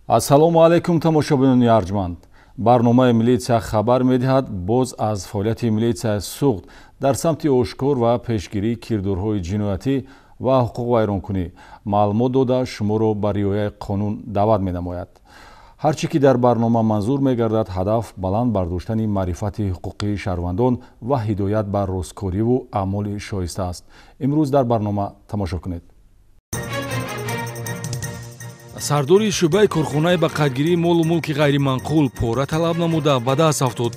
Ассалому алайкум, тамошобинони арҷманд. Барномаи милитсия хабар медиҳад боз аз фаъолияти милитсияи Суғд дар самти ошкор ва пешгирии кирдорҳои ҷиноятӣ ва ҳуқуқвайронкунӣ маълумот дода, шуморо ба риояи қонун даъват менамояд. Ҳар чӣ ки дар барнома манзур мегардад, ҳадаф баланд бардоштани маърифати ҳуқуқии шаҳрвандон ва ҳидоят ба росткориву аъмоли шоиста аст. Имрӯз дар барнома тамошо кунед. Сардори шӯъбаи корхонаи ба қайдгирии молу мулки ғайриманқул пора талаб намуда ба даст афтод.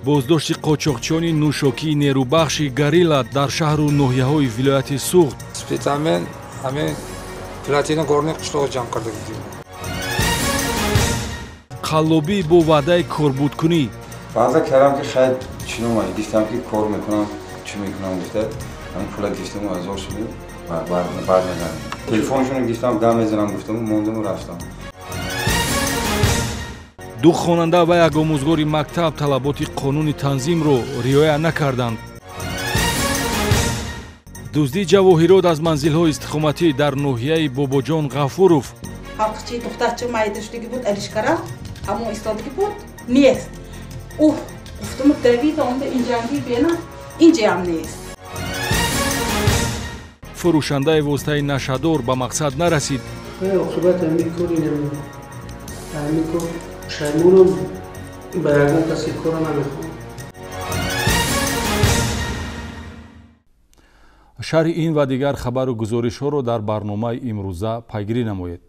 Боздошти қочоқчиёни нӯшокии нерӯбахши горилла дар шаҳру ноҳияҳои вилояти Суғд. Спитамен ҳамин платина горни қишлоқ ҷамъ карда будем. Қаллобӣ бо ваъдаи корбудкунӣ. Ваъда кардам, ки хайр, чӣ номай, гифтам, ки кор мекунам, чӣ мекунам гуфта, ҳамин пула гифтаму азор шудем, бармегардем. Телефоншонро гифтам, гам мезанам гуфтаму мондаму рафтам. Ду хонанда ва як омӯзгори мактаб талаботи қонуни танзимро риоя накарданд. Дуздии ҷавоҳирот аз манзилҳои истиқоматӣ дар ноҳияи Бобоҷон Ғафуров. Ҳалқичи духтарча майда шудагӣ буд, алишкара ҳамон истодагӣ буд, нест. Уҳ, гуфтаму давида омда инҷанги бена, инҷаям нест. Фурӯшандаи воситаи нашъадор ба мақсад нарасид. Оқибат ҳамин кор ҳамин кор пушаймонам, ба ягон каси кора намехоҳам. Шарҳи ин ва дигар хабару гузоришҳоро дар барномаи имрӯза пайгирӣ намоед.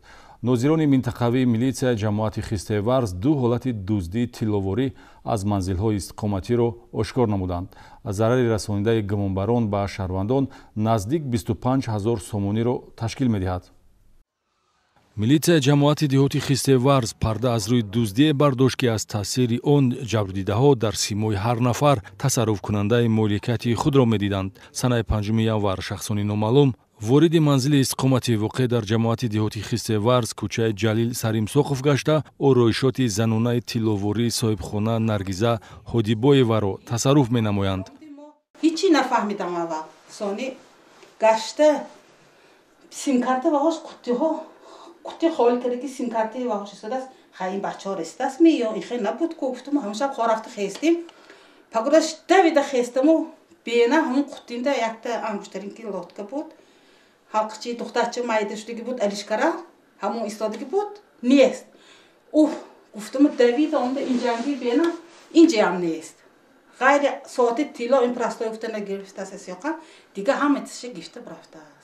Нозирони минтақавии милитсияи ҷамоати Хистеварз ду ҳолати дуздии тилловорӣ аз манзилҳои истиқоматиро ошкор намуданд. Зарари расонидаи гумонбарон ба шаҳрвандон наздик 25 ҳазор сомониро ташкил медиҳад. Милитсияи ҷамоати деҳоти Хистеварз парда аз рӯи дуздие бардошт, ки аз таъсири он ҷабрдидаҳо дар симои ҳар нафар тасарруфкунандаи моликияти худро медиданд. Санаи 5 январ шахсони номаълум вориди манзили истиқоматӣ воқеъ дар ҷамоати деҳоти Хистеварз, кӯчаи Ҷалил Саримсоқов гашта, ороишоти занонаи тилловории соҳибхона Наргиза Ҳодибоеваро тасарруф менамоянд. Ҳичи нафаҳмидам аввал. Сони гашта симкарта ваҳош қуттиҳо қутти холӣ карда, ки симкартаи ваҳош истодааст. Хай, ин бачаҳо расидааст ми ё ин хел набуд ку, гуфтаму ҳамон шаб хор рафта хестим. Пагудаш давида хестаму бена ҳамон қуттинда якта ангуштаринки лодка буд. Ҳалқичи духтарча майда шудагӣ буд, алишкара ҳамон истодагӣ буд, нест. Уҳ, гуфтаму давида омда инҷанги бена, инҷаям нест. Ғайри соати тилло ин простой гуфта нагирифтааст асёқа, дига ҳама чизша гифта бирафтааст.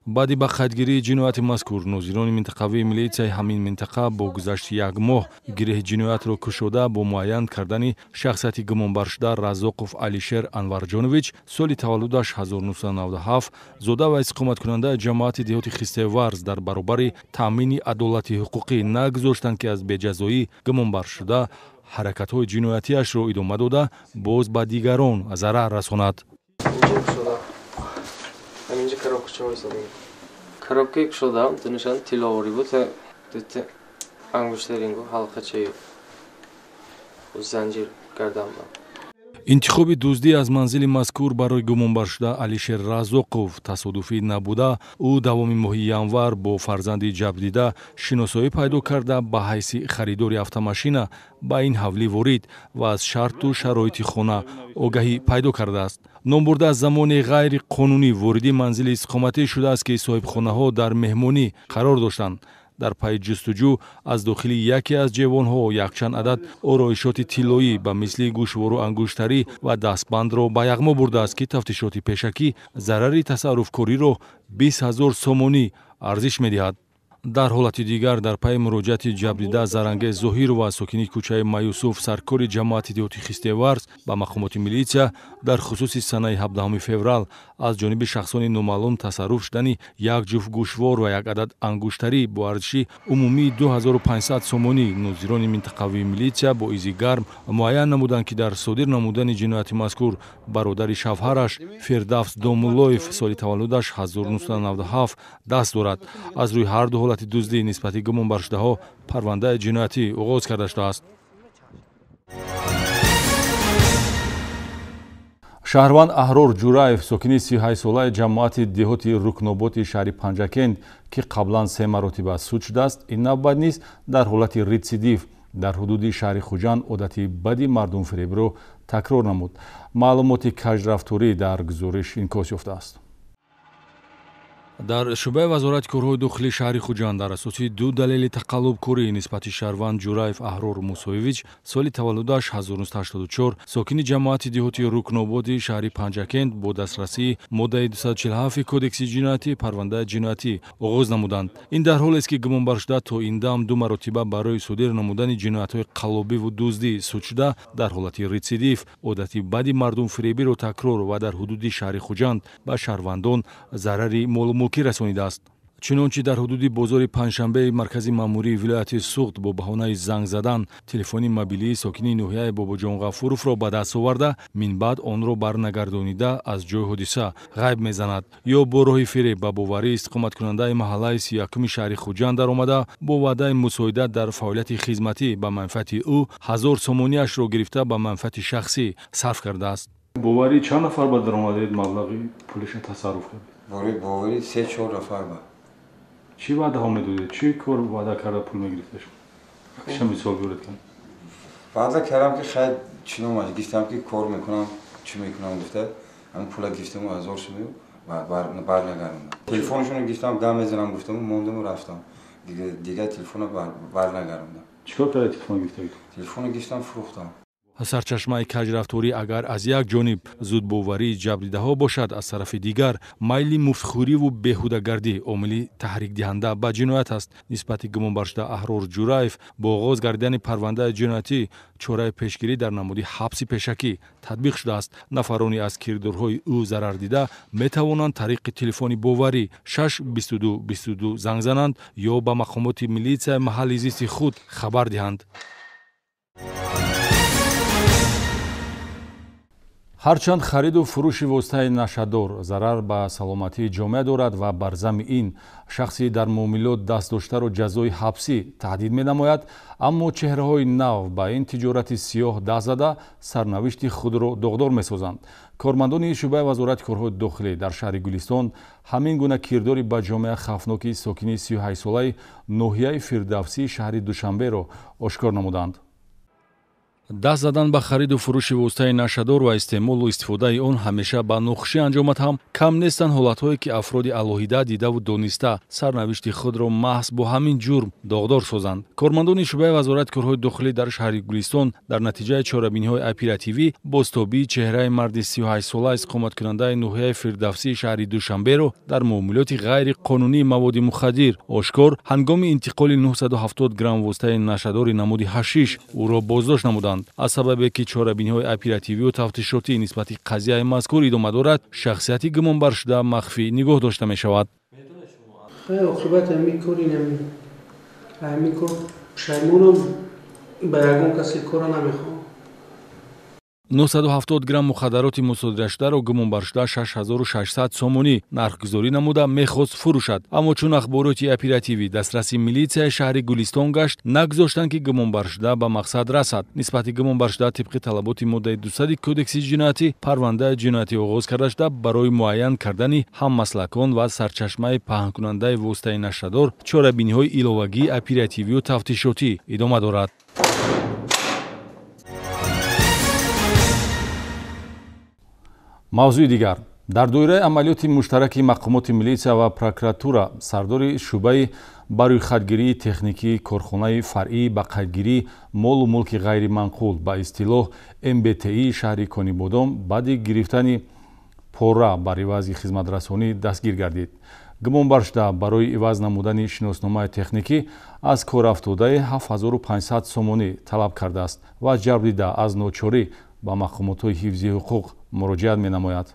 Баъди ба қайдгирии ҷинояти мазкур нозирони минтақавии милитсияи ҳамин минтақа бо гузашти як моҳ гиреҳи ҷиноятро кушода, бо муайян кардани шахсияти гумонбаршуда Разоқов Алишер Анварҷонович, соли таваллудаш 1997, зода ва истиқоматкунандаи ҷамоати деҳоти Хистеварз, дар баробари таъмини адолати ҳуқуқӣ нагузоштанд, ки аз беҷазоӣ гумонбаршуда ҳаракатҳои ҷиноятиашро идома дода, боз ба дигарон зарар расонад. Ҳаминҷа коробкачаҳо истодем. Коробкаи кушодам, дунашан тилловорӣ буд, дута ангуштарингу ҳалқачаю занҷир гарданбанд. Интихоби дуздӣ аз манзили мазкур барои гумонбаршуда Алишер Разоқов тасодуфӣ набуда, ӯ давоми моҳи январ бо фарзанди ҷабрдида шиносоӣ пайдо карда, ба ҳайси харидори автомашина ба ин ҳавлӣ ворид ва аз шарту шароити хона огаҳӣ пайдо кардааст. Номбурда аз замони ғайриқонунӣ вориди манзили истиқоматӣ шудааст, ки соҳибхонаҳо дар меҳмонӣ қарор доштанд. Дар пайи ҷустуҷӯ аз дохили яке аз ҷевонҳо якчанд адад ороишоти тиллоӣ ба мисли гӯшвору ангуштарӣ ва дастбандро ба яғмо бурдааст, ки тафтишоти пешакӣ зарари тасарруфкориро 20 ҳазор сомонӣ арзиш медиҳад. Дар ҳолати дигар, дар пайи муроҷиати ҷабрдида Зарангез Зоҳирова, сокини кӯчаи Маюсуф, саркори ҷамоати деҳоти Хистеварз, ба мақомоти милитсия дар хусуси санаи 17 феврал аз ҷониби шахсони номаълум тасарруф шудани як ҷуфт гӯшвор ва як адад ангуштарӣ бо арзиши умумии 2500 сомонӣ, нозирони минтақавии милитсия бо изи гарм муайян намуданд, ки дар содир намудани ҷинояти мазкур бародари шавҳараш Фирдавс Домуллоев, соли таваллудаш 1997, даст дорад. Аз рӯи ҳар ду ҳолати дуздӣ нисбати гумонбаршудаҳо парвандаи ҷиноятӣ оғоз карда шудааст. Шаҳрванд Аҳрор Ҷураев, сокини 38-солаи ҷамоати деҳоти Рукноботи шаҳри Панҷакент, ки қаблан 3 маротиба суд шудааст, ин навбат низ дар ҳолати рецидив дар ҳудуди шаҳри Хуҷанд одати бади мардумфиребро такрор намуд. Маълумоти кажрафторӣ дар гузориш инъикос ёфтааст. Дар шӯъбаи вазорати корҳои дохилии шаҳри Хуҷанд дар асоси 2 далели тақаллубкорӣ нисбати шаҳрванд Ҷураев Аҳрор Мусоевич, соли таваллудаш 1984, сокини ҷамоати деҳоти Рукноботи шаҳри Панҷакент бо дастрасии моддаи 247 кодекси ҷиноятӣ парвандаи ҷиноятӣ оғоз намуданд. Ин дар ҳолест, ки гумонбаршуда то ин дам 2 маротиба барои содир намудани ҷиноятҳои қаллобиву дуздӣ суд шуда, дар ҳолати рецидив одати бади мардумфиребиро такрор ва дар ҳудуди шаҳри Хуҷанд ба шаҳрвандон зарари молу мулкӣ расонидааст. Чунончи дар ҳудуди бозори Панҷшанбеи маркази маъмурии вилояти Суғд бо баҳонаи занг задан телефони мобилии сокини ноҳияи Бобоҷон Ғафуровро ба даст оварда, минбаъд онро барнагардонида аз ҷои ҳодиса ғайб мезанад, ё бо роҳи фиреб ба боварии истиқоматкунандаи маҳаллаи 31-уми шаҳри Хуҷанд даромада, бо ваъдаи мусоидат дар фаъолияти хизматӣ ба манфиати ӯ 1000 сомониашро гирифта ба манфиати шахсӣ сарф кардааст. Боварии чанд нафар ба даромадед маблағи пулиша тасарруф кардед? Боварии 3-4 нафар ба. Чӣ ваъдаҳо медодед? Чӣ кор ваъда карда пул мегирифта шумо? Якша мисол биёред кан. Ваъда кардам, ки хай чиномаш гирифтам, ки кор мекунам, чӣ мекунам гуфта, ҳамин пула гирифтаму 1000 сомонӣ барнагардондам. Телефоншонро гирифтам, гап мезанам гуфтаму мондаму рафтам. Дигар телефонро барнагардондам. Чӣ кор кардед телефон гирифта? Телефонро гирифтам, фурӯхтам. Сарчашмаи кажрафторӣ агар аз як ҷониб зудбоварии ҷабрдидаҳо бошад, аз тарафи дигар майли муфтхӯриву беҳудагардӣ омили таҳрикдиҳанда ба ҷиноят аст. Нисбати гумонбаршуда Аҳрор Ҷураев бо оғоз гардидани парвандаи ҷиноятӣ чораи пешгирӣ дар намуди ҳабси пешакӣ татбиқ шудааст. Нафарони аз кирдорҳои ӯ зарар дида метавонанд тариқи телефони боварӣ 6 22 22 занг зананд ё ба мақомоти милитсияи маҳалли зисти худ хабар диҳанд. Ҳарчанд хариду фурӯши воситаи нашадор зарар ба саломатии ҷомеа дорад ва бар зами ин шахси дар муомилот даст доштаро ҷазои ҳабсӣ таҳдид менамояд, аммо чеҳраҳои нав ба ин тиҷорати сиёҳ даст зада сарнавишти худро доғдор месозанд. Кормандони шӯъбаи вазорати корҳои дохилӣ дар шаҳри Гулистон ҳамин гуна кирдори ба ҷомеа хавфноки сокини 38-солаи ноҳияи Фирдавсии шаҳри Душанберо ошкор намуданд. Даст задан ба хариду фурӯши воситаи нашадор ва истеъмолу истифодаи он ҳамеша ба нохушӣ анҷомад ҳам кам нестанд ҳолатҳое, ки афроди алоҳида дидаву дониста сарнавишти худро маҳз бо ҳамин ҷурм доғдор созанд. Кормандони шӯъбаи вазорати корҳои дохилӣ дар шаҳри Гулистон дар натиҷаи чорабиниҳои оперативӣ бозтобии чеҳраи марди 38-сола истиқоматкунандаи ноҳияи Фирдавсии шаҳри Душанберо дар муомилоти ғайриқонунии маводи мухаддир ошкор ҳангоми интиқоли 970 грамм воситаи нашадори намуди ҳашиш ӯро боздошт намуданд. Аз сабабе ки чорабиниҳои оперативию тафтишотӣ нисбати қазияи мазкур идома дорад, шахсияти гумонбаршуда махфӣ нигоҳ дошта мешавад. Оқибати ҳамин кор ҳамин кор пушаймонам, ба ягон касе кора намехоҳам. 970 грамм мухаддароти мусодирашударо гумонбаршуда 6600 сомонӣ нархгузорӣ намуда мехост фурӯшад, аммо чун ахбороти оперативӣ дастраси милитсияи шаҳри Гулистон гашт, нагузоштанд, ки гумонбаршуда ба мақсад расад. Нисбати гумонбаршуда тибқи талаботи моддаи 200 кодекси ҷиноятӣ парвандаи ҷиноятӣ оғоз карда шуда, барои муайян кардани ҳаммаслакон ва сарчашмаи паҳнкунандаи воситаи нашадор чорабиниҳои иловагии оперативию тафтишотӣ идома дорад. Мавзӯи дигар. Дар доираи амалиёти муштараки мақомоти милитсия ва прокуратура сардори шӯъбаи барӯйхатгирии техникии корхонаи фаръӣ ба қайдгирии молу мулки ғайриманқул ба истилоҳ МБТИ шаҳри Конибодом баъди гирифтани пора бар ивази хизматрасонӣ дастгир гардид. Гумонбаршуда барои иваз намудани шиносномаи техникӣ аз корафтодаи 7500 сомонӣ талаб кардааст ва ҷалб дида аз ночорӣ ба мақомотҳои ҳифзи ҳуқуқ муроҷиат менамояд.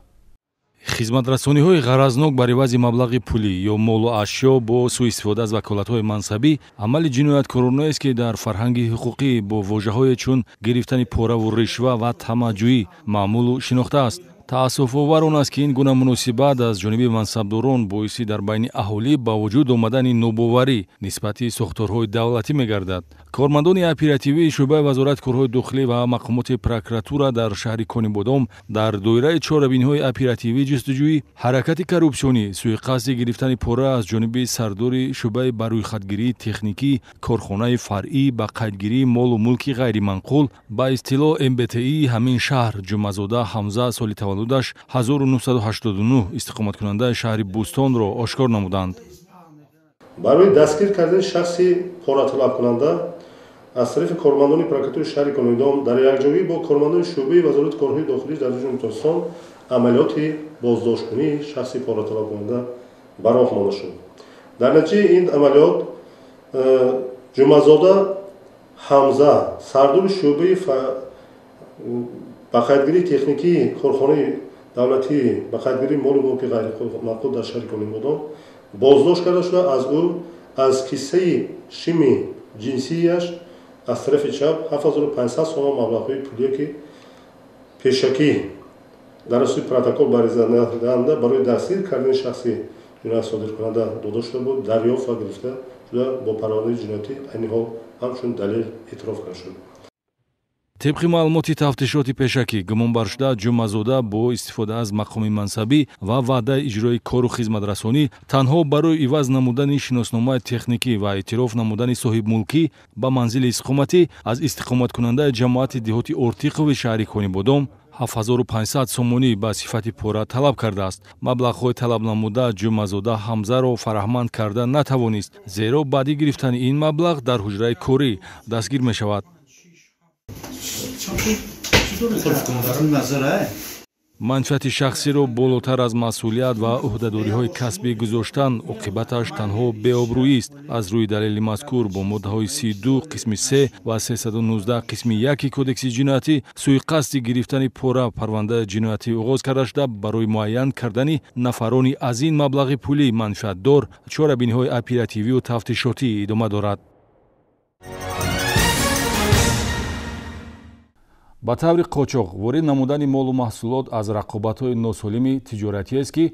Хизматрасониҳои ғаразнок бар ивази маблағи пулӣ ё молу ашё бо суистифода аз ваколатҳои мансабӣ амали ҷинояткоронаест, ки дар фарҳанги ҳуқуқӣ бо вожаҳое чун гирифтани пораву ришва ва тамаъҷӯӣ маъмулу шинохтааст. Таассуфовар он аст, ки ин гуна муносибат аз ҷониби мансабдорон боиси дар байни аҳолӣ ба вуҷуд омадани нобоварӣ нисбати сохторҳои давлатӣ мегардад. Кормандони оперативии шӯъбаи Вазорати корҳои дохилӣ ва мақомоти прокуратура дар шаҳри Конибодом дар доираи чорабиниҳои оперативии ҷустуҷӯӣ ҳаракати коррупсионӣ, суиқасди гирифтани пора аз ҷониби сардори шӯъбаи барӯйхатгирии техникӣ корхонаи фаръӣ ба қайдгирии молу мулки ғайриманқул ба истилоҳ МБТИ ҳамин шаҳр Ҷумъазода Ҳамза, соли таваллудаш 1989, истиқоматкунандаи шаҳри Бӯстонро ошкор намуданд. Барои дастгир кардани шахси пораталабкунанда аз тарафи кормандони прокуратураи шаҳри Конибодом дар якҷоягӣ бо кормандони шӯъбаи Вазорати корҳои дохилӣ дар Ҷумҳурии Тоҷикистон амалиёти боздоштунии шахси пораталабкунанда ба роҳ монда шуд. Дар натиҷаи ин амалиёт Ҷумъазода Ҳамза, сардори шӯъбаи ба қайдгирии техникии корхонаи давлатии ба қайдгирии молу мулки ғайриманқул дар шаҳри Конибодом боздошт карда шуда, аз ӯ аз киссаи шими ҷинсияш аз тарафи чап 7500 сомон маблағҳои пулие, ки пешакӣ дар асоси протокол баррезадаанда барои дастгир кардани шахси ҷиноят содиркунанда дода шуда буд, дарёфт ва гирифта шуда, бо парвандаи ҷиноятӣ айни ҳол ҳамчун далел эътироф карда шуд. Тибқи маълумоти тафтишоти пешакӣ, гумонбаршуда Ҷумъазода бо истифода аз мақоми мансабӣ ва ваъдаи иҷрои кору хизматрасонӣ танҳо барои иваз намудани шиносномаи техникӣ ва эътироф намудани соҳибмулкӣ ба манзили истиқоматӣ аз истиқоматкунандаи ҷамоати деҳоти Ортиқови шаҳри Конибодом 7500 сомонӣ ба сифати пора талаб кардааст. Маблағҳои талабнамуда Ҷумъазода Ҳамзаро фараҳманд карда натавонист, зеро баъди гирифтани ин маблағ дар ҳуҷраи корӣ дастгир мешавад. Манфиати шахсиро болотар аз масъулият ва ӯҳдадориҳои касбӣ гузоштан оқибаташ танҳо беобрӯист. Аз рӯи далели мазкур бо моддаҳои 32 қисми 3 ва 319 қисми 1 Кодекси ҷиноятӣ суиқасди гирифтани пора парвандаи ҷиноятӣ оғоз карда шуда, барои муайян кардани нафарони аз ин маблағи пулӣ манфиатдор чорабиниҳои оперативию тафтишотӣ идома дорад. Ба таври қочоқ ворид намудани молу маҳсулот аз рақобатҳои носолими тиҷоратиест, ки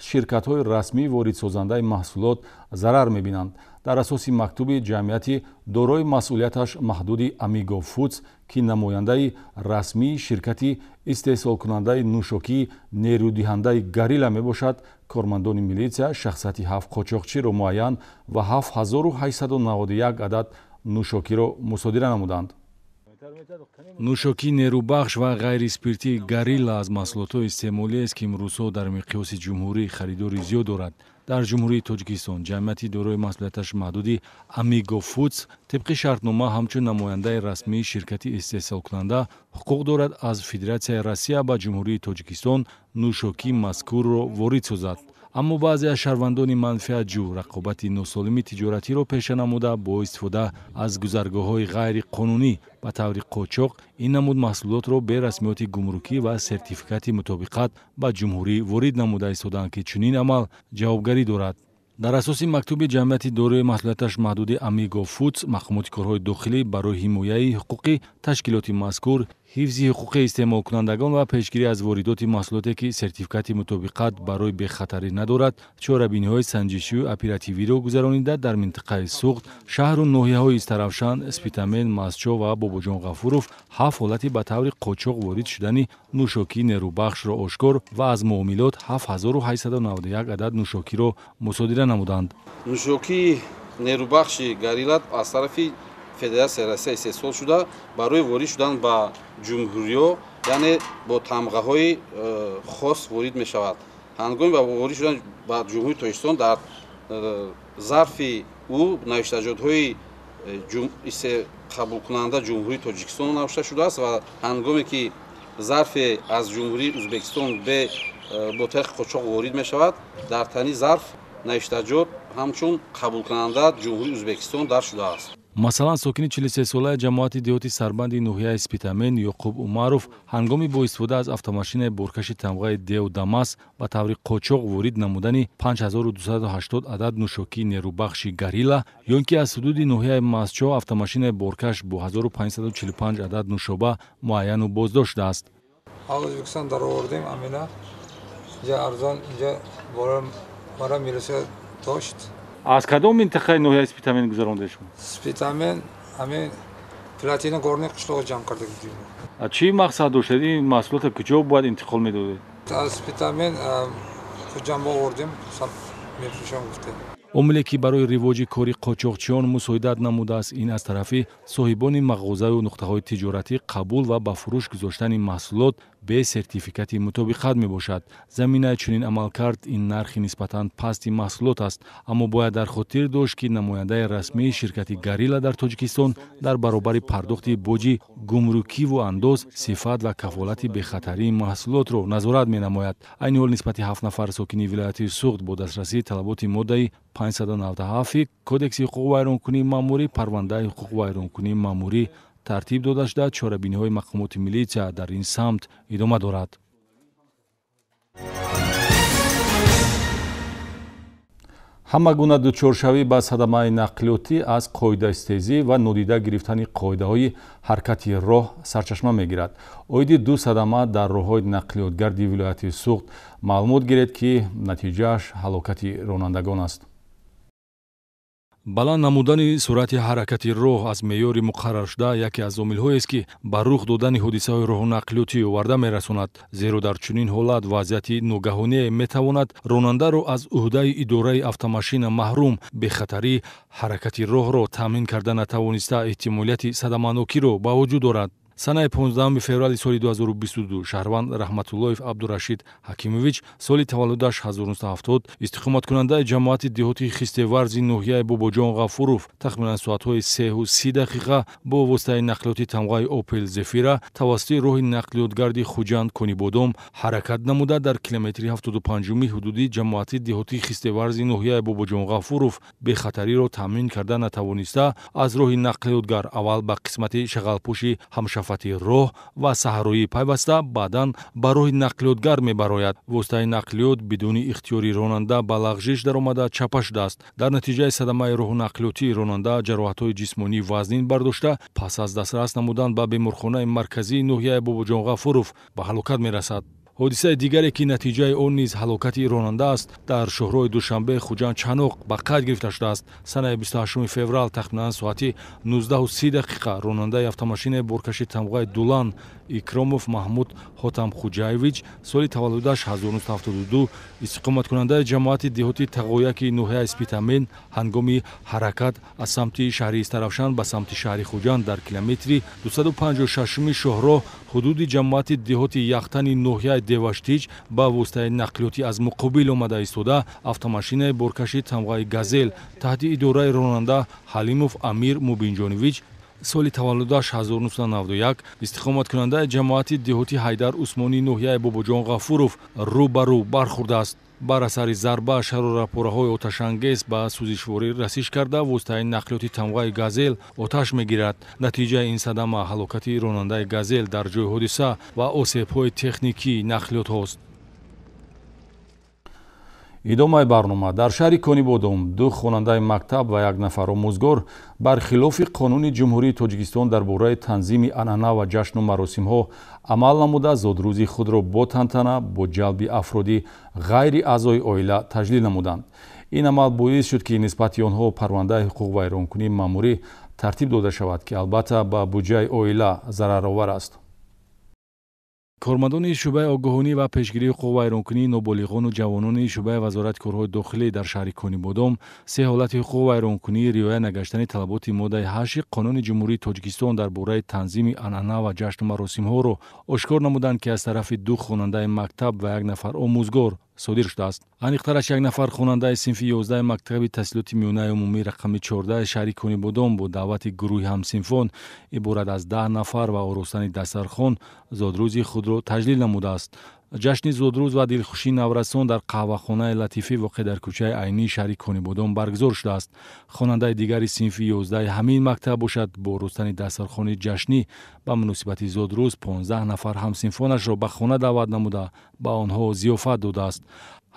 ширкатҳои расмӣ воридсозандаи маҳсулот зарар мебинанд. Дар асоси мактуби ҷамъияти дорои масъулияташ маҳдуди Амиго Фудс, ки намояндаи расмии ширкати истеҳсолкунандаи нӯшокии нерӯдиҳандаи Горилла мебошад, кормандони милитсия шахсияти ҳафт қочоқчиро муайян ва 7891 адад нӯшокиро мусодира намуданд. Нӯшокии нерӯбахш ва ғайриспиртии Горилла аз маҳсулотҳои истеъмолиест, ки имрӯзҳо дар миқёси ҷумҳурӣ харидори зиёд дорад. Дар Ҷумҳурии Тоҷикистон ҷамъияти дорои масъулияташ маҳдуди Амиго Фудс тибқи шартнома ҳамчун намояндаи расмии ширкати истеҳсолкунанда ҳуқуқ дорад аз Федератсияи Россия ба Ҷумҳурии Тоҷикистон нӯшокии мазкурро ворид созад. Аммо баъзе аз шаҳрвандони манфиатҷӯ рақобати носолими тиҷоратиро пеша намуда, бо истифода аз гузаргоҳҳои ғайриқонунӣ ба таври қочоқ ин намуд маҳсулотро бе расмиёти гумрукӣ ва сертификати мутобиқат ба ҷумҳурӣ ворид намуда истодаанд, ки чунин амал ҷавобгарӣ дорад. Дар асоси мактуби ҷамъияти дорои масъулияташ маҳдуди Амиго Фудс, мақомоти корҳои дохилӣ барои ҳимояи ҳуқуқи ташкилоти мазкур, ҳифзи ҳуқуқи истеъмолкунандагон ва пешгирӣ аз воридоти маҳсулоте, ки сертификати мутобиқат барои бехатарӣ надорад, чорабиниҳои санҷишию оперативиро гузаронида, дар минтақаи Суғд, шаҳру ноҳияҳои Истаравшан, Спитамен, Мастчоҳ ва Бобоҷон Ғафуров ҳафт ҳолати ба таври қочоқ ворид шудани нӯшокии нерӯбахшро ошкор ва аз муомилот 7891 адад нӯшокиро мусодира намуданд. Нӯшокии нерӯбахши Горилла аз тарафи Федератсияи Россия истеҳсол шуда, барои ворид шудан ба ҷумҳуриҳо, яъне бо тамғаҳои хос ворид мешавад. Ҳангоми ба ворид шудан ба Ҷумҳурии Тоҷикистон дар зарфи ӯ навиштаҷотҳои қабулкунанда Ҷумҳурии Тоҷикистон навишта шудааст ва ҳангоме ки зарфе аз Ҷумҳурии Ӯзбекистон бо тариқи қочоқ ворид мешавад, дар тани зарф навиштаҷот ҳамчун қабулкунанда Ҷумҳурии Ӯзбекистон дарҷ шудааст. Масалан, сокини 43-солаи ҷамоати деҳоти Сарбанди ноҳияи Спитамен Ёқуб Умаров ҳангоми бо истифода аз автомашинаи боркаши тамғаи Део Дамас ба таври қочоқ ворид намудани 5280 адад нӯшокии нерӯбахши Горилла ё ин ки аз ҳудуди ноҳияи Мастчоҳ автомашинаи боркаш бо 1545 адад нӯшоба муайяну боздошт шудааст. Аз Ӯзбекистон даровардем амина. Инҷа арзон, инҷа бора милиса дошт. Аз кадом минтақаи ноҳияи Спитамен гузаронда шумо? Спитамен ҳамин Платиногорный қишлоқ ҷамъ карда будем. Чӣ мақсад доштед? Ин маҳсулотро куҷо бояд интиқол медодед? Аз Спитамен Хуҷанд овардем, мефурӯшам гуфта. Омиле ки барои ривоҷи кори қочоқчиён мусоидат намудааст, ин аз тарафи соҳибони мағозаю нуқтаҳои тиҷоратӣ қабул ва ба фурӯш гузоштани маҳсулот бе сертификати мутобиқат мебошад. Заминаи чунин амалкард ин нархи нисбатан пасти маҳсулот аст, аммо бояд дар хотир дошт, ки намояндаи расмии ширкати Горилла дар Тоҷикистон дар баробари пардохти боҷи гумрукиву андоз, сифат ва кафолати бехатарии маҳсулотро назорат менамояд. Айни ҳол нисбати 7 нафар сокини вилояти Суғд бо дастрасии талаботи моддаи 597 Кодекси ҳуқуқвайронкунии маъмурӣ парвандаи ҳуқуқвайронкунии маъмурӣ тартиб дода шуда, чорабиниҳои мақомоти милитсия дар ин самт идома дорад. Ҳама гуна дучоршавӣ ба садамаи нақлиётӣ аз қоидаистезӣ ва нодида гирифтани қоидаҳои ҳаракати роҳ сарчашма мегирад. Оиди ду садама дар роҳҳои нақлиётгарди вилояти Суғд маълумот гиред, ки натиҷааш ҳалокати ронандагон аст. Баланд намудани суръати ҳаракати роҳ аз меъёри муқарраршуда яке аз омилҳоест, ки ба рух додани ҳодисаҳои роҳу нақлиётӣ оварда мерасонад. Зеро дар чунин ҳолат вазъияти ногаҳоние метавонад ронандаро аз ӯҳдаи идораи автомашина маҳрум, бехатарии ҳаракати роҳро таъмин карда натавониста эҳтимолияти садаманокиро ба вуҷуд орад. Санаи 15 феврали соли 2022 шаҳрванд Раҳматуллоев Абдурашид Ҳакимович, соли таваллудаш 1970, истиқоматкунандаи ҷамоати деҳоти Хистеварзи ноҳияи Бобоҷон Ғафуров, тахминан соатҳои 3:30 бо воситаи нақлиёти тамғаи Опел Зефира тавассути роҳи нақлиётгарди Хуҷанд Конибодом ҳаракат намуда, дар километри 75-уми ҳудуди ҷамоати деҳоти Хистеварзи ноҳияи Бобоҷон Ғафуров бехатариро таъмин карда натавониста, аз роҳи нақлиётгар аввал ба қисмати шағалпӯши ҳамшафати роҳ ва саҳроӣ пайваста, баъдан ба роҳи нақлиётгар мебарояд. Воситаи нақлиёт бидуни ихтиёри ронанда ба лағжиш даромада чапа шудааст. Дар натиҷаи садамаи роҳу нақлиётӣ ронанда ҷароҳатҳои ҷисмонии вазнин бардошта, пас аз дастрас намудан ба беморхонаи марказии ноҳияи Бобоҷон Ғафуров ба ҳалокат мерасад. Ҳодисаи дигаре, ки натиҷаи он низ ҳалокати ронанда аст, дар шоҳроҳи Душанбе Хуҷанд Чаноқ ба қайд гирифта шудааст. Санаи 28 феврал тахминан соати 19:30 ронандаи автомашинаи боркаши тамғаи Дулан Икромов Маҳмуд Ҳотамхуҷаевич, соли таваллудаш 1972, истиқоматкунандаи ҷамоати деҳоти Тағояки ноҳияи Спитамен, ҳангоми ҳаракат аз самти шаҳри Истаравшан ба самти шаҳри Хуҷанд дар километри 256-уми шоҳроҳ ҳудуди ҷамоати деҳоти Яхтани ноҳияи Деваштич ба воситаи нақлиётӣ аз муқобил омада истода, автомашинаи боркаши тамғаи Газел таҳти идораи ронанда Ҳалимов Амир Мубинҷонович, соли таваллудаш 1991, истиқоматкунандаи ҷамоати деҳоти Ҳайдар Усмонии ноҳияи Бобоҷон Ғафуров рӯ ба рӯ бархӯрдааст. Бар асари зарба шарорапораҳои оташангез ба сӯзишворӣ расиш карда, воситаи нақлиёти тамғаи Газел оташ мегирад. Натиҷаи ин садама ҳалокати ронандаи Газел дар ҷои ҳодиса ва осебҳои техникии нақлиётҳост. Идомаи барнома. Дар шаҳри Конибодом ду хонандаи мактаб ва як нафар омӯзгор бар хилофи қонуни Ҷумҳурии Тоҷикистон дар бораи танзими анъана ва ҷашну маросимҳо амал намуда, зодрӯзи худро бо тантана бо ҷалби афроди ғайри аъзои оила таҷлил намуданд. Ин амал боис шуд, ки нисбати онҳо парвандаи ҳуқуқвайронкунии маъмурӣ тартиб дода шавад, ки албатта ба буҷаи оила зараровар аст. Кормандони шӯъбаи огоҳонӣ ва пешгирии ҳуқуқвайронкунии ноболиғону ҷавонони шӯъбаи Вазорати корҳои дохилӣ дар шаҳри Конибодом се ҳолати ҳуқуқвайронкунии риоя нагаштани талаботи моддаи 8 Қонуни Ҷумҳурии Тоҷикистон дар бораи танзими анъана ва ҷашну маросимҳоро ошкор намуданд, ки аз тарафи ду хонандаи мактаб ва як нафар омӯзгор содир шудааст. Аниқтараш, як нафар хонандаи синфи 11 мактаби таҳсилоти миёнаи умумӣ рақами 14 шаҳри Конибодом бо даъвати гурӯҳи ҳамсинфон иборат аз 10 нафар ва оростани дастархон зодрӯзи худро таҷлил намудааст. Ҷашни зодрӯз ва дилхушии наврасон дар қаҳвахонаи Латифӣ воқеъ дар кӯчаи Айнии шаҳри Конибодом баргузор шудааст. Хонандаи дигари синфи 11 ҳамин мактаб бошад, бо ростани дастархони ҷашнӣ ба муносибати зодрӯз 15 нафар ҳамсинфонашро ба хона даъват намуда, ба онҳо зиёфат додааст.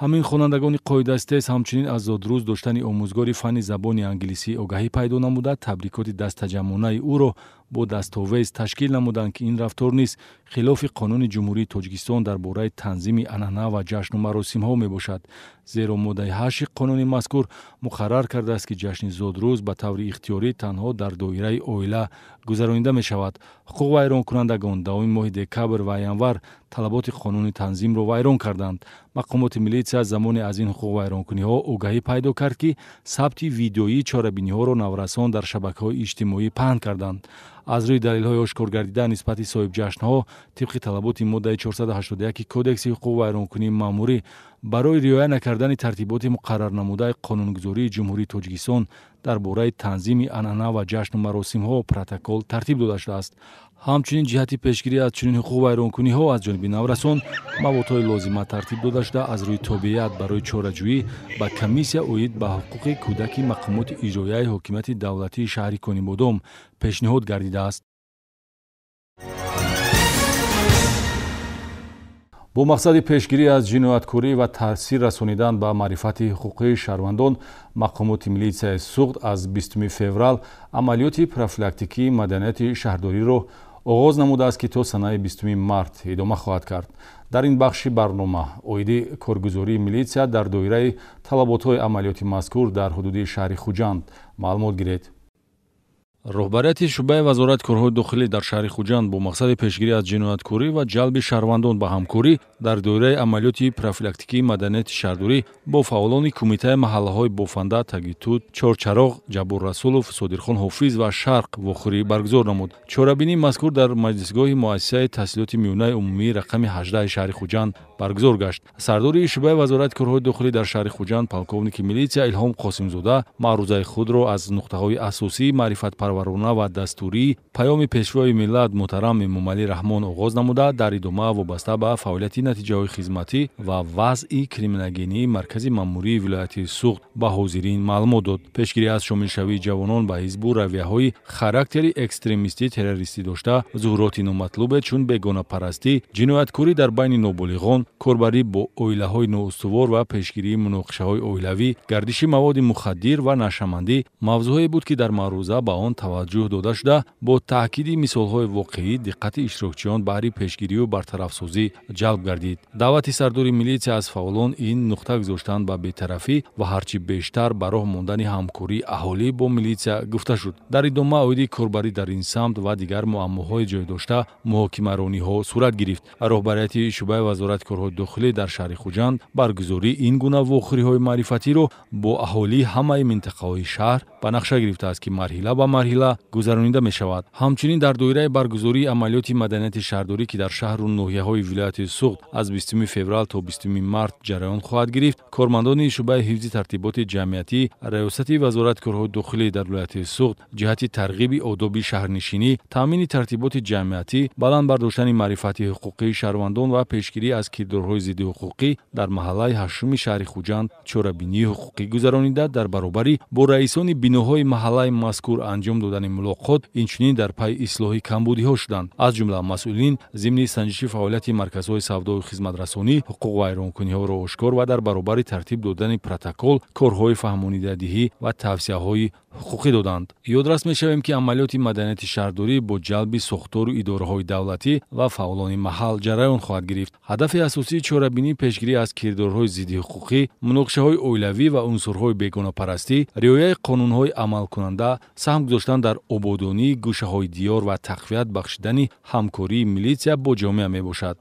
Ҳамин хонандагони қоидастез ҳамчунин аз зодрӯз доштани омӯзгори фанни забони англисӣ огаҳӣ пайдо намуда, табрикоти дастаҷамъонаи ӯро бо дастовез ташкил намуданд, ки ин рафтор низ хилофи қонуни Ҷумҳурии Тоҷикистон дар бораи танзими анъана ва ҷашну маросимҳо мебошад. Зеро моддаи 8 қонуни мазкур муқаррар кардааст, ки ҷашни зодрӯз ба таври ихтиёрӣ танҳо дар доираи оила гузаронида мешавад. Ҳуқуқвайронкунандагон давоми моҳи декабр ва январ талаботи қонуни танзимро вайрон карданд. Мақомоти милитсия замоне аз ин ҳуқуқвайронкуниҳо огаҳӣ пайдо кард, ки сабти видеоии чорабиниҳоро наврасон дар шабакаҳои иҷтимоӣ паҳн карданд. Аз рӯи далелҳои ошкоргардида нисбати соҳибҷашнҳо тибқи талаботи моддаи 481 Кодекси ҳуқуқвайронкунии маъмурӣ барои риоя накардани тартиботи муқаррарнамудаи қонунгузории Ҷумҳурии Тоҷикистон дар бораи танзими анъана ва ҷашну маросимҳо протокол тартиб дода шудааст. Ҳамчунин ҷиҳати пешгирӣ аз чунин ҳуқуқвайронкуниҳо аз ҷониби наврасон маводҳои лозима тартиб дода шуда, аз рӯи тобеият барои чораҷӯӣ ба комиссия оид ба ҳуқуқи кӯдаки мақомоти иҷроияи ҳокимияти давлатии шаҳри Конибодом пешниҳод гардидааст. Бо мақсади пешгирӣ аз ҷинояткорӣ ва таъсир расонидан ба маърифати ҳуқуқии шаҳрвандон, мақомоти милитсияи Суғд аз 20 феврал амалиёти профилактикии маданияти шаҳрдориро оғоз намудааст, ки то санаи 20 март идома хоҳад кард. Дар ин бахши барнома оиди коргузории милитсия дар доираи талаботҳои амалиёти мазкур дар ҳудуди шаҳри Хуҷанд маълумот гиред. Роҳбарияти шӯъбаи вазорати корҳои дохилӣ дар шаҳри Хуҷанд бо мақсади пешгирӣ аз ҷинояткорӣ ва ҷалби шаҳрвандон ба ҳамкорӣ дар доираи амалиёти профилактикии маданияти шаҳрдорӣ бо фаъолони кумитаи маҳаллаҳои Бофанда, Тагитуд, Чорчароғ, Ҷаббор Расулов, Содирхон Ҳофиз ва Шарқ вохӯрӣ баргузор намуд. Чорабинии мазкур дар маҷлисгоҳи муассисаи таҳсилоти миёнаи умумии рақами 18 шаҳри Хуҷанд баргузор гашт. Сардори шӯъбаи вазорати корҳои дохилӣ дар шаҳри Хуҷанд полковники милитсия Илҳом Қосимзода маърузаи худро аз нуқтаҳои асосии маърифатпарварона ва дастурии паёми пешвои миллат муҳтарам Эмомалӣ Раҳмон оғоз намуда, дар идома вобаста ба фаъолияти натиҷаҳои хизматӣ ва вазъи криминогении маркази маъмурии вилояти Суғд ба ҳозирин маълумот дод. Пешгирӣ аз шомилшавии ҷавонон ба ҳизбу равияҳои характери экстремистӣ террористӣ дошта, зуҳуроти номатлубе чун бегонапарастӣ, ҷинояткорӣ дар байни ноболиғон, корбарӣ бо оилаҳои ноустувор ва пешгирии муноқишаҳои оилавӣ, гардиши маводи мухаддир ва нашъамандӣ мавзӯъҳое буд, ки дар маъруза ба он таваҷҷӯҳ дода шуда, бо таъкиди мисолҳои воқеӣ диққати иштирокчиён баҳри пешгирию бартарафсозӣ ҷалб гардид. Даъвати сардори милитсия аз фаъолон ин нуқта гузоштан ба бетарафӣ ва ҳарчи бештар ба роҳ мондани ҳамкории аҳолӣ бо милитсия гуфта шуд. Дар идома оиди корбарӣ дар ин самт ва дигар муаммоҳои ҷой дошта муҳокимарониҳо сурат гирифт. Роҳбарияти шӯъбаи вазорати корҳои дохилӣ дар шаҳри Хуҷанд баргузории ин гуна вохӯриҳои маърифатиро бо аҳолии ҳамаи минтақаҳои шаҳр ба нақша гирифтааст, ки марҳила ба марҳила гузаронида мешавад. Ҳамчунин дар доираи баргузории амалиёти маданияти шаҳрдорӣ, ки дар шаҳру ноҳияҳои вилояти Суғд аз 20 феврал то 20 март ҷараён хоҳад гирифт, кормандони шӯъбаи ҳифзи тартиботи ҷамъиятӣ раёсати вазорати корҳои дохилӣ дар вилояти Суғд ҷиҳати тарғиби одоби шаҳрнишинӣ, таъмини тартиботи ҷамъиятӣ, баланд бардоштани маърифати ҳуқуқии шаҳрвандон ва пешгирӣ аз кирдорҳои зиддиҳуқуқӣ дар маҳаллаи 8 шаҳри Хуҷанд чорабинии ҳуқуқӣ гузаронида, дар баробарӣ бо раисони биноҳои маҳаллаи мазкур анҷом додани мулоқот инчунин дар пайи ислоҳи камбудиҳо шуданд. Аз ҷумла масъулин зимни санҷиши фаъолияти марказҳои савдою хизматрасонӣ ҳуқуқвайронкуниҳоро ошкор ва дар баробари тартиб додани протокол корҳои фаҳмонидадиҳӣ ва тавсияҳои ҳуқуқӣ доданд. Ёдрас мешавем, ки амалиёти маданияти шаҳрдорӣ бо ҷалби сохтору идораҳои давлатӣ ва фаъолони маҳал ҷараён хоҳад гирифт. Ҳадафи асосии чорабинӣ пешгирӣ аз кирдорҳои зиддиҳуқуқӣ, муноқишаҳои оилавӣ ва унсурҳои бегонапарастӣ, риояи қонунҳои амалкунанда, саҳм гузоштан дар ободонии гӯшаҳои диёр ва тақвият бахшидани ҳамкории милитсия бо ҷомеа мебошад.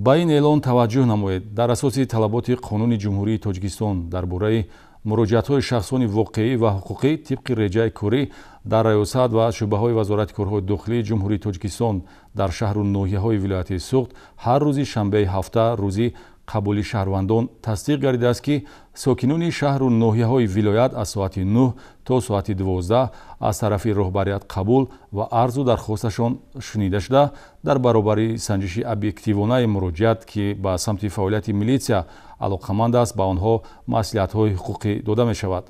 Ба ин эълон таваҷҷӯҳ намоед. Дар асоси талаботи қонуни Ҷумҳурии Тоҷикистон дар бораи муроҷиатҳои шахсони воқеӣ ва ҳуқуқӣ тибқи реҷаи корӣ дар раёсат ва шӯъбаҳои вазорати корҳои дохилии Ҷумҳурии Тоҷикистон дар шаҳру ноҳияҳои вилояти Суғд ҳар рӯзи шанбеи ҳафта рӯзи қабули шаҳрвандон тасдиқ гардидааст, ки сокинони шаҳру ноҳияҳои вилоят аз соати 9 то соати 12 аз тарафи роҳбарият қабул ва арзу дархосташон шунида шуда, дар баробари санҷиши объективонаи муроҷиат, ки ба самти фаъолияти милитсия алоқаманд аст, ба онҳо маслиҳатҳои ҳуқуқӣ дода мешавад.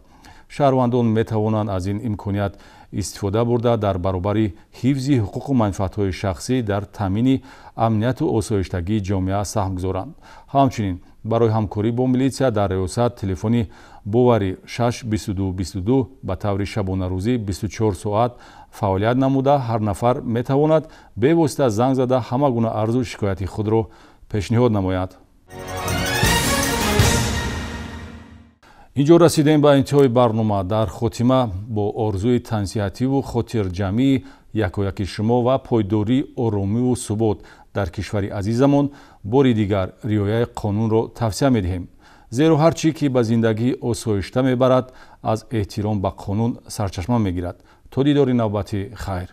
Шаҳрвандон метавонанд аз ин имконият истифода бурда, дар баробари ҳифзи ҳуқуқу манфиатҳои шахсӣ дар таъмини амнияту осоиштагии ҷомеа саҳм гузоранд. Ҳамчунин Барои ҳамкорӣ бо милитсия дар риёсат телефони боварӣ 6 22 22 ба таври шабонарӯзӣ 24 соат фаъолият намуда, ҳар нафар метавонад бевосита занг зада, ҳама гуна арзу шикояти худро пешниҳод намояд. Инҷо расидем ба интиҳои барнома. Дар хотима бо орзуи тансиҳативу хотирҷамъии якояки шумо ва пойдории оромиву субот дар кишвари азизамон бори дигар риояи қонунро тавсия медиҳем, зеро ҳар чӣ ки ба зиндагии осоишта мебарад, аз эҳтиром ба қонун сарчашма мегирад. То дидори навбатӣ, хайр.